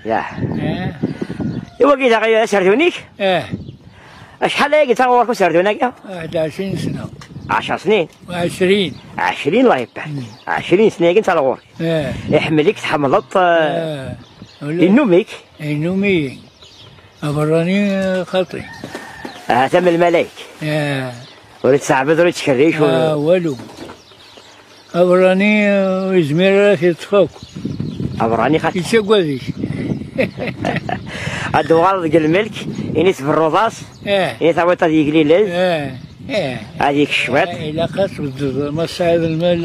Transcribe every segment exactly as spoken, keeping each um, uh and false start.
Yah. Eh. I wagi daɣ aserdun-ik? Eh. Acḥal ayagi d taɣuri userdun-agi? Waḥed ɛecrin sna. Ɛecr snin? Ɛecrin. Ɛecrin, Allah ibarik. Mm. Ɛecrin sna-agi n taɣuri. Eh. Iḥemmel-ik, tḥemmleḍ-t, eh, eh, ula yennum-ik? Yennum-iyi. Aberrani, eh, xaṭi. Ahat am lmalayek. Eh. Ur ittseɛbid, ur ittkerric, ur... Ah, walu. Aberrani, eh, ur yezmir ara ad t-yeṭṭef akk. Aberrani xaṭi. Yettagad-ik. Ad d-uɣaleḍ deg lmelk, ini tberruḍ-as, eh, ini tawiḍ ad yeglilez, eh, eh, ad yekk cwiṭ. Eh, ilaq ad tbeddeḍ, ma tesɛiḍ lmal,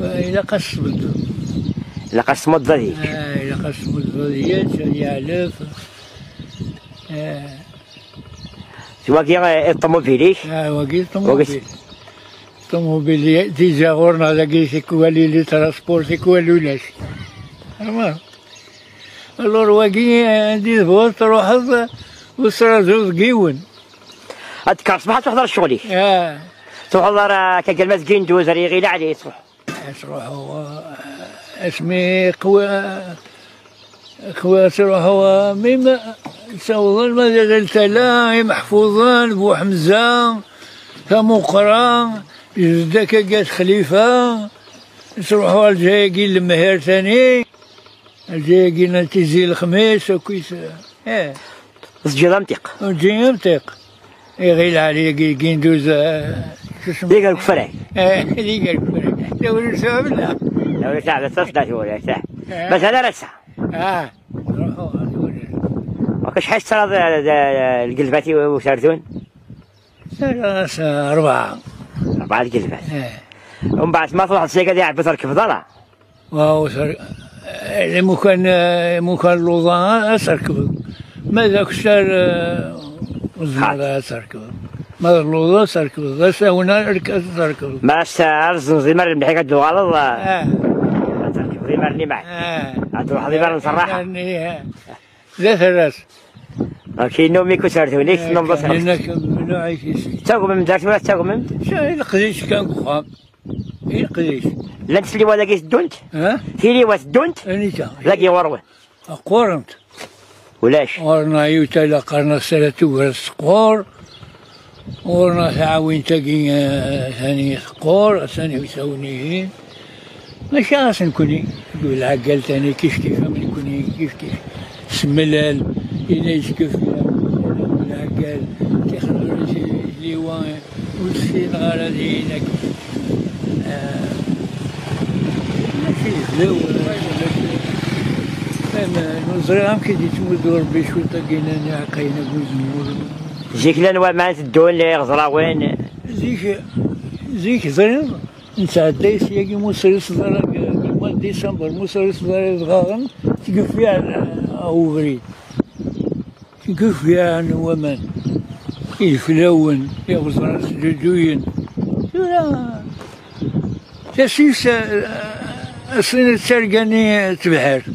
eh, ilaq ad tbeddeḍ. Ilaq ad tmuddeḍ ad yekk. Eh, ilaq ad tmuddeḍ ad yečč, ad yeɛlef. Eh. Wagi, eh, i ṭumubil-ik? Ah, wagi i ṭumubil. Wagi s- Ṭumubil, déjà ɣur-neɣ dagi tikwal ili transport, tikwal ulac. Ama, alors wagi, eh, anda i tebɣuḍ truḥeḍ, ur tettṛaǧuḍ deg yiwen. Ad tekker ṣṣbeḥ ad truḥeḍ ar ccɣel-ik. Ah. Truḥeḍ ar, eh, akka, Galma Zginduz, ar Iɣil Ɛli, truḥeḍ. Ad truḥeḍ, eh, asmi qwa-, qwa-, ad truḥeḍ, eh, mi ma ssawḍen ma d Lalla Tala, Imeḥfuḍen, Buḥemza, Tamuqra, Jeddak Agad Xlifa, ad truḥeḍ ar Lǧayagi n Lemhir tani, Lǧayagi n Tizi Lexmis, akkit, eh. Teǧǧiḍ amtiq. Ur ǧǧiɣ amtiq. Iɣil Ɛli-agi, Ginduz, eh, d iger n ufrag. Eh, d iger n ufrag. Tawri n Sɛubla. Tawri n Sɛubla, d taṣdart n Wrag, eh. Eh. Mazal ar ass-a. Ah, ruḥu, ruḥu. Acḥal tettaraḍ, eh, d, eh, lgelbat i userdun? Ara ass-a rebɛa. Rebɛa lgelbat. Eh. Umbeɛd ma truḥeḍ seg ad iɛebbi ur trekkbeḍ ara? Waaw, ser-, eh, imukan, eh, imukan luḍa, eh, ad terkbeḍ. Ma d akessar, eh, ur tezmireḍ ara ad terkbeḍ. Ma d luḍa, ad terkbeḍ. D asawen, ad terkbeḍ. Ma ass-a, ar tzemẓ imar mliḥ ad d-tuɣaleḍ, eh, ah, ad terkbeḍ imar n imaɛ. Ah. Ad truḥeḍ imar n ṣṣerraḥa. Imar-nni, eh. D aterras. Ok, numi-k userdun-ik, eh, tennummeḍ aserdun. Ttagmem-d ar tura, ttagmem? Leqdic kan deg uxxam. I leqdic. Llant tliwa dagi teddunt? Ha? Tiliwa teddunt? Anita? Dagi ɣur-wen. Qqurent. Ulac. Ɣur-neɣ yiwet ala qqaren-as Sara Tugrat teqqur. Ɣur-neɣ taɛwint-agi, eh, tani teqqur, atan iwtawen-ihin. Maca ɣas nekni, deg lɛeggal tani kif kif am nekni, kif kif. Semlal, yella yettkefi, lɛeggal, tixdem tliwa, ur ssineɣ ara dihin akk. Ah, mačči d lawan, am, ur ẓriɣ amek i d-yettmuddu Rebbi cwiṭ-agi n iɛeqqayen akked uzemmur. Zik llan waman teddun, iɣeẓrawen. Zik, zik ẓriɣ, nettɛedday syagi, ma ur sriseḍ ara deg, deg mois de décembre, ma ur sriseḍ ara idɣaɣen, tgeffiɛen, ah, ubrid. Tgeffiɛen waman, ideflawen, iɣeẓran sduduyen. Tura, tasist, eh, asin d targa-nni tebḥirt.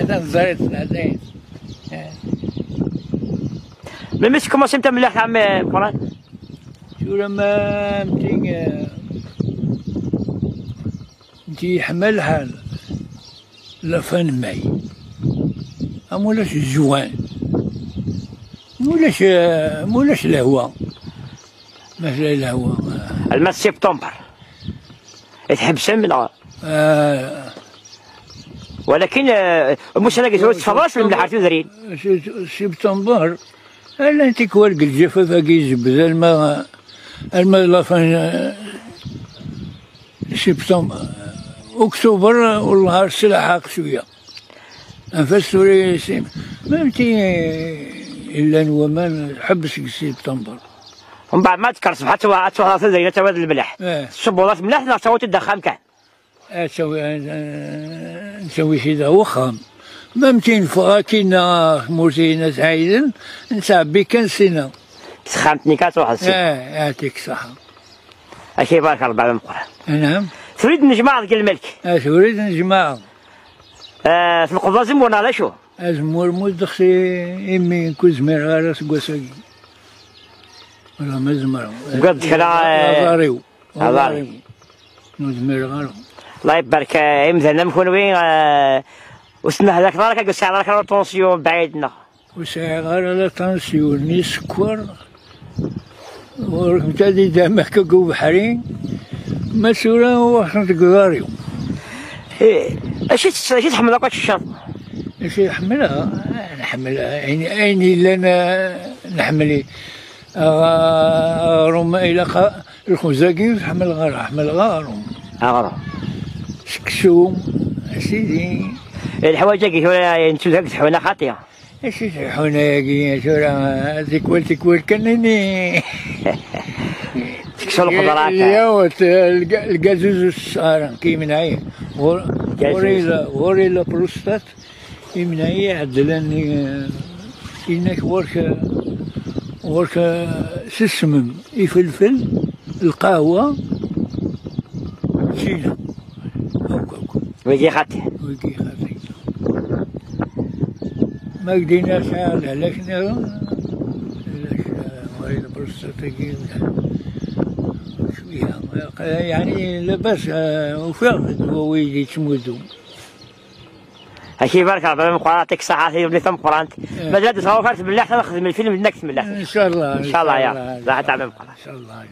Ad nẓer i tesɛeddayen. Melmi tkumasim tamellalt, ɛemmi Meqqran? Tura ma mti, eh, mti yeḥma lḥal. La fin mai. Am ulac juin. Am ulac, am ulac lehwa. Ma tella lehwa. Alma septembre. I tḥebsem, neɣ? Ah. Walakin, eh, musan-agi tura tettfeḍ-as lemleḥ ar tudrin. Septembre. Llan tikwal deg lǧafaf-agi ijebbed alma, alma d la fin, eh, septembre, octobre, والله ar sselḥaq cwiya. Anef-as tura i sim-, même ti illan waman, tḥebbes deg septembre. Mbeɛd ma tekker ṣṣbeḥ, ad twa-, ad twaɣeḍ tudrin, ad tawiḍ lemleḥ. Eh. Tessewweḍ-as mliḥ neɣ tawiḍ-t-id axxam kan? Ad tawi-, ad, ad tawi-t-id ar wexxam. Même ti neffeɣ akkin ar tmurt-ihin ad t-ɛiden, nettɛebbi kan sina. Texxamt-nni kan ad tṛuḥeḍ sina. Eh, yeɛṭik ṣṣeḥḥa. Ak ibarek Rebbi a Meqqran. Anɛam. Turiḍ nnejmaɛ deg lmelk? Ah, turiḍ nnejmaɛ. Ah, tleqḍeḍ azemmur neɣ d acu? Azemmur muddex i, imi nekk ur zmireɣ ara seg wass-agi. Wala ma zemreɣ. Tewwiḍ-d kra, eh, aḍar-iw. Aḍar-iw. Aḍar-iw. Ur zmireɣ ara. الله يبارك. آه، إمدان أم كنوي، آه، وسنا هذاك نهار كان سعر كان طونسيون بعيدنا. وسعر غير لا طونسيون ني سكر. ورحمة الله دامك كو بحرين. ما سورة وخنت قداريو. إيه، أشي تس-، أشي تحمل أقوى الشر. أشي يحملها؟ نحملها. عيني، عيني اللي أنا نحملي. آه، روما إلا قا-، الخبزة كيف حمل غار، حمل غار. أغرى. سكسو، سيدي. الحوايج كي هو ينتو هاك تحونا خاطيه. اش يسرحونا يا كي ثورة؟ تكوال، تكوال كنني. تكسر الخضرات. يا وت-، الق-، القازوز الصغار كي من هاي. غور-، غوريلا، غوريلا بروستات. إمنعي عدلان، آه، إنك ورك، ورك، آه، سسمم، يفلفل، القهوة، سينا. هاكا، هاكا. ويجي خاطي. ويجي خاطي. ما قدينا ساعة، علاش نرى؟ علاش، آه، وين بروستاتيكي؟ شوية. يعني لاباس، آه، وفاق ويجي تموتو. هاشي بارك الله، بلا مقارنة، يعطيك الصحة، سيدي، بلي تمقرانت. إيه. مازال تصور كانت ملاح، نخدم الفيلم هناك ملاح. إن شاء الله، إن شاء الله، يا. إن شاء الله. راح تعمل مقارنة. إن شاء الله.